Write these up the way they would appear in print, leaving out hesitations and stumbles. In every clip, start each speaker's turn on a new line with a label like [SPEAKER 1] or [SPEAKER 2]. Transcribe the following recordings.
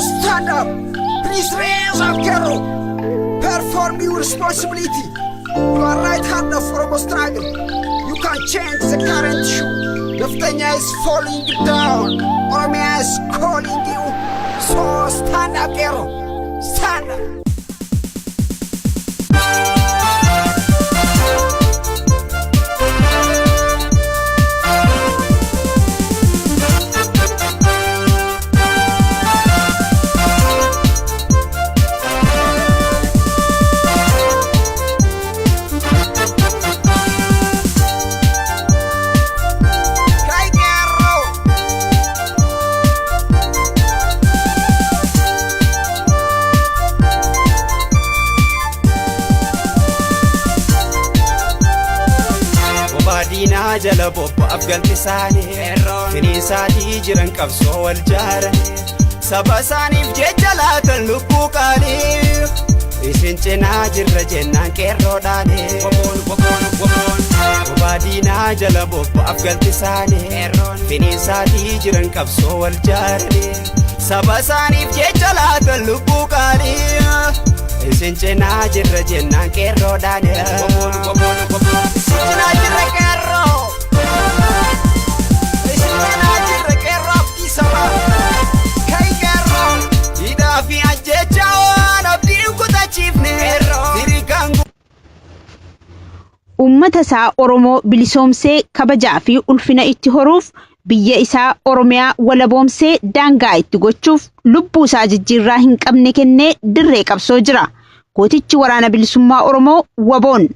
[SPEAKER 1] Stand up. Please raise up, Qeerroo. Perform your responsibility. You are right hand of Oromo struggle. You can change the current issue. Neftenya is falling down. Oromia is calling you. So stand up, Qeerroo. Stand up. Ka'i Qeerroo!
[SPEAKER 2] Bobaa diinaa jala bobba'aaf galti isaanii finiisaatii jiran qabsoo wal jaaranii saba isaaniif jecha laatan lubbuu qaalii isin cinaa jirra jennaan qeerroodhaani. Bobaa diinaa jala bobba'aaf galti isaanii finiisaatii jiran qabsoo wal jaaranii saba isaaniif jecha laatan lubbuu qaalii isin cinaa jirra jennaan qeerroodhaani.
[SPEAKER 1] Isin cinaa jirra, Qeerroo. Isin cinaa jirra, Qeerroo, abdii sabaa. Ka'i, Qeerroo.
[SPEAKER 2] Hidhaa fi ajjeechaa waan abdiin kutachiifne sirikaan.
[SPEAKER 3] Uummata isaa Oromoo bilisoomsee kabajaa fi ulfina itti horuuf, biyya isaa Oromiyaa walaboomsee daangaa itti gochuuf lubbuu isaa jijjiirraa hin qabne kennee dirree qabsoo jira. Gootichi Waraana Bilisummaa Oromoo WBOn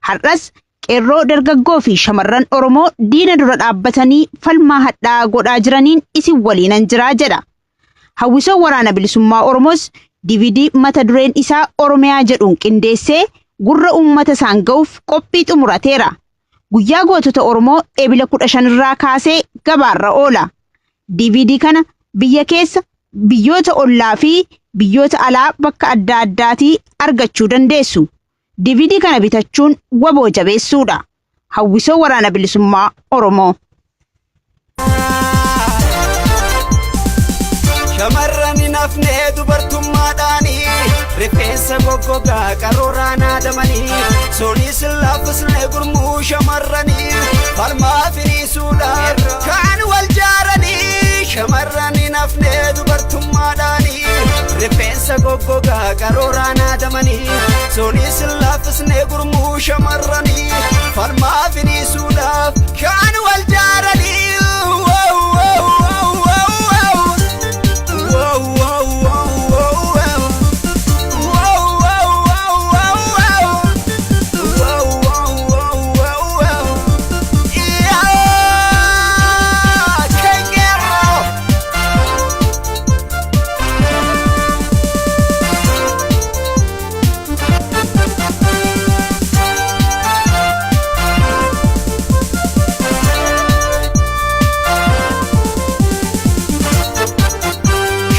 [SPEAKER 3] har'as qeerroo, dargaggoo fi shamarran Oromoo diina dura dhaabbatanii falmaa hadhaa godhaa jiraniin isin waliinan jiraa jedha. Hawwisoo Waraana Bilisummaa Oromoos DVD mata dureen isaa Oromiyaa jedhuun qindeessee gurra uummata isaan ga'uuf qophii xumurateera. Guyyaa Gootota Oromoo Eebila 15 irraa kaasee gabaarra oola. DVD kana biyya keessa, biyyoota ollaa fi biyyoota alaa bakka adda addaatii argachuu dandeessu. DVD kana bitachuun WBO jabeessuudha. Hawwisoo Waraana Bilisummaa Oromoo.
[SPEAKER 2] Shamarran hin hafnee dubartummaadhaanii rifeensa goggogaa qaruuraan haadamanii sunis laaffisnee gurmuu shamarranii falmaa firiisuudhaan kaan wal jaaranii. Shamarran hin hafnee dubartummaadhaanii rifeensa goggogaa qaruuraan haadamanii sunis laaffisnee gurmuu shamarranii falmaa firiisuudhaaf kaan wal jaaranii. Wow, wow, wow, wow, wow. Wow, wow, wow, wow, wow. Wow, wow, wow, wow, wow. Wow, wow, wow, wow, wow. Yeah!
[SPEAKER 1] Ka'i, Qeerroo!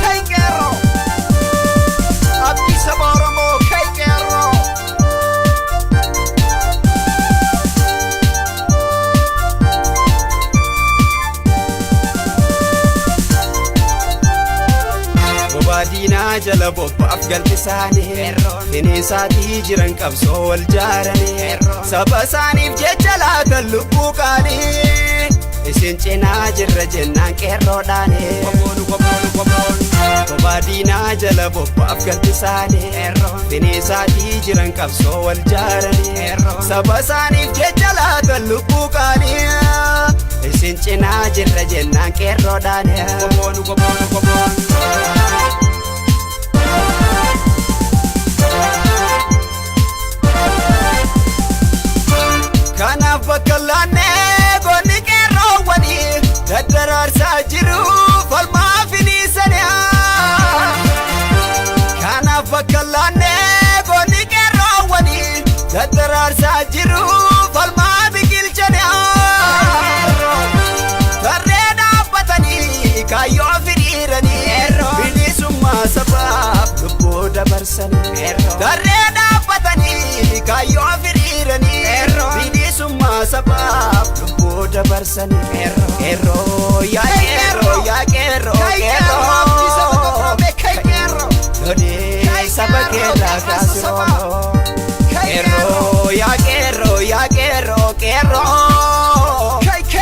[SPEAKER 1] Ka'i, Qeerroo! Abdii saba Oromoo, ka'i, Qeerroo!
[SPEAKER 2] Bobaa diinaa jala bobba'aaf galti isaanii finiisaatii jiran qabsoo wal jaaranii saba isaaniif jecha laatan lubbuu qaalii isin cinaa jirra jennaan qeerroodhaani. Bobaa diinaa jala bobba'aaf galti isaanii finiisaatii jiran qabsoo wal jaaranii saba isaaniif jecha laatan lubbuu qaalii isin cinaa jirra jennaan qeerroodhaani. Kanaaf bakka laannee goonni qeerroowwanii daddaraarsaa jiru falmaa finiisanii. Kanaaf bakka laannee goonni qeerroowwanii daddaraarsaa jiru falmaa biqilchanii. Tarree dhaabbatanii kaayyoo firiiranii bilisummaa sabaaf lubbuu dabarsanii. Tarree dhaabbatanii kaayyoo firiiranii bilisummaa sabaaf lubbuu dabarsanii. Qeerroo, yaa qeerroo, yaa qeerroo,
[SPEAKER 1] Ka'i, Qeerroo! Abdii saba
[SPEAKER 2] qeerroo.
[SPEAKER 1] gabrame, ka'i,
[SPEAKER 2] keerraa kaasirooloo. Qeerroo yaa qeerroo yaa qeerroo qeerroo.
[SPEAKER 1] KK.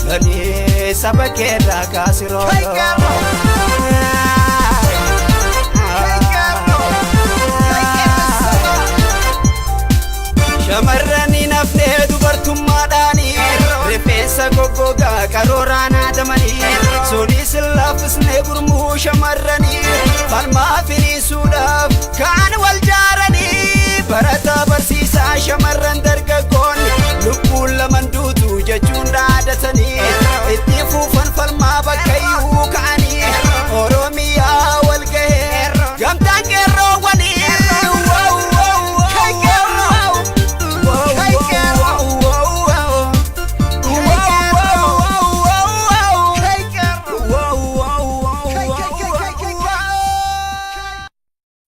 [SPEAKER 2] Lolii saba keerraa kaasirooloo.
[SPEAKER 1] Hey, qeerroo. Hey, qeerroo. Hey, qeerroo.
[SPEAKER 2] Shamarran.